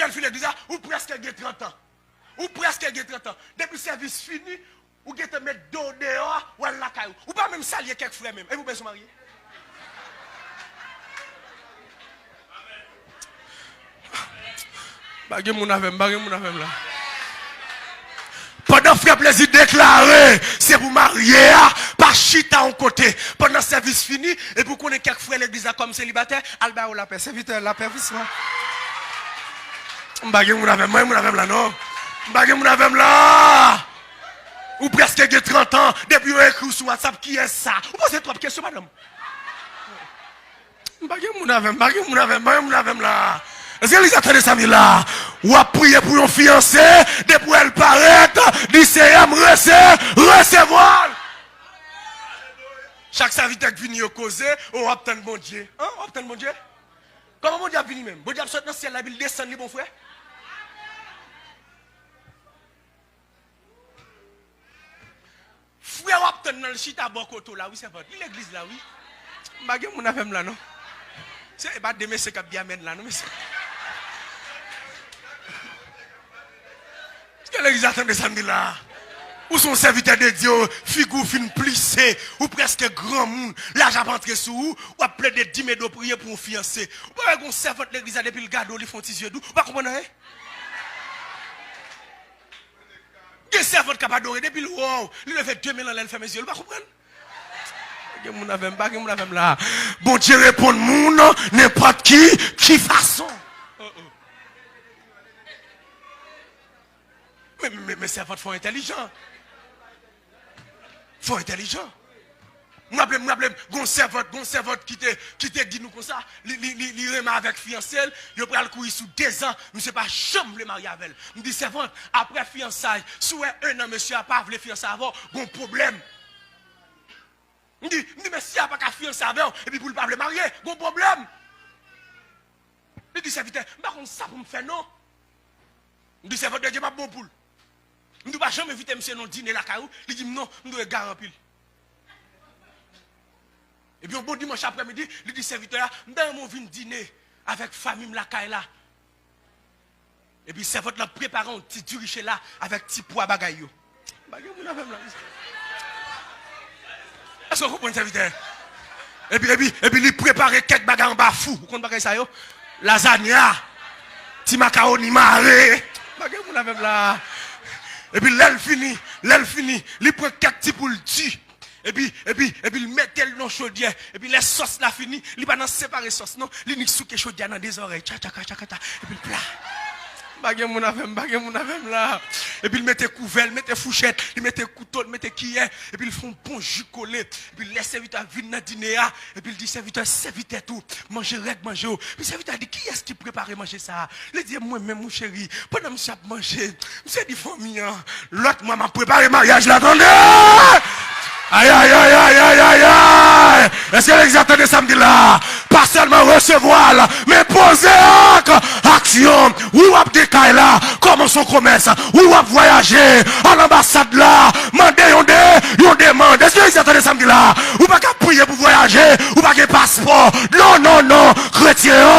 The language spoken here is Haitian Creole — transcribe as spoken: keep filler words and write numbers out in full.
Lè l fin legliz la, ou prèske gen trant an. Ou prèske gen trant an. Depi sèvis fini, ou gentan met do w deyò a, w al lakay ou. Ou pa menm salye kèk frè menm. Epi w bezwen marye? Pa gen moun avè m, pa gen moun avè m la. Pandan frè Plezi deklare se pou marye a, pa chita yon kote. Pandan sèvis fini, epi w konnen kèk frè legliz la kòm selibatè, al ba yo lapè. Sèvitè, lapè, viswa. M pa gen moun avè m, pa gen moun avè m la, non. M pa gen moun avè m la. Ou prèske gen trant an, depi yo ekri w sou WhatsApp, kiyès sa? Ou poze twòp kesyon, madanm. M pa gen moun avè m, m pa gen moun avè m, m pa gen moun avè m la. Èske legliz la tande sa m di la? W ap priye pou yon fiyanse, depi w wè l parèt, di, Seyè, m rese-, resevwa l. Chak sèvitè k vini, yo koze, o, w ap tann Bondye. An, w ap tann Bondye? Kòman Bondye ap vini menm? Bondye ap sot nan syèl la, epi l desann, li bon frè? Frè w ap tann nan, l chita bò kote w la, wi, sèvant. Li legliz la, wi. M pa gen moun avè m la, non. Se, e pa de mesye k ap di amèn la, non, mesye. Èske legliz la tande sa m di la? Ou se yon sèvitè de Dye, figi w fin plise, ou prèske granmoun, laj ap antre sou ou, w ap plede di m ede w priye pou yon fiyanse. Ou pa wè gon sèvant legliz la, depi l gade w, li fè yon ti zye dou, ou pa konprann anyen? Gen sèvant k ap adore, depi l wè w, li leve de men l anlè, l fèmen zye l, ou pa konprann? Pa gen moun avè m, pa gen moun avè m la. Bondye reponn moun nenpòt ki, ki fason. Men, men, men sèvant fò entèlijan. Fò entèlijan. M raple m, m raple m, gon sèvant, gon sèvant ki te, ki te di nou konsa, li, li, li, li renmen avèk fiyanse l, yo pral kouri sou dezan, misye pa janm vle marye avè l. M di, sèvant, aprè fiyansay, si w wè en an mesye a pa vle fiyanse avè w, gon pwoblèm. M di, m di, mesye a pa ka fiyanse avè w, epi pou l pa vle marye, gon pwoblèm. Li di, sèvitè, m pa konn sa pou m fè non. M di, sèvant de Dye, m ap bon pou l. M di, ou pa janm envite misye nan dine lakay ou? Li di m non, m dwe garan anpil. Epi yon bon dimanch aprèmidi, li di sèvitè a, m ta renmen w vin dine avèk fanmi m lakay la. Epi sèvant lan prepare yon ti diri chela avèk ti pwa bagay yo. M pa gen moun avè m la. Èske w konprann, sèvitè? Epi, epi, epi li prepare kèk bagay anba fou. Ou konn bagay sa yo? Lazanya, ti makawoni mare. M pa gen moun avè m la. Epi lè l fini, lè l fini, li pran kèk ti poul di. Epi, epi, epi l mete l nan chodyè. Epi lè sòs la fini, li pa nan separe sòs non. Li nik souke chodyè a nan de zòrèy. Tcha, tcha, tcha, tcha, tcha. Epi l pla. M pa gen moun avè m, m pa gen moun avè m la. Epi l mete kouvè, l mete fouchèt, li mete kouto, l mete kiyè. Epi l fè yon bon ji kole. Epi lè sèvitè a vin nan dine a, epi l di sèvitè, sèvitè tou, manje règ manje w. Epi sèvitè a di, kiyès ki prepare manje sa a? Li di, e mwen menm, mon cheri. Pandan misye ap manje, misye di fanmi an, lòt mwa m ap prepare maryaj la, tande! Ay, ay, ay, ay, ay, ay, ay! Èske legliz la tande sa m di la? Pa sèlman resevwa l, men poze ak aksyon. Wi, w ap gen kay la, kòmanse yon komès. Wi, w ap vwayaje, al anbasad la, mande yon de, yon demann. Èske legliz la tande sa m di la? Ou pa ka priye pou vwayaje, ou pa gen paspò. Non, non, non, kretyen yo,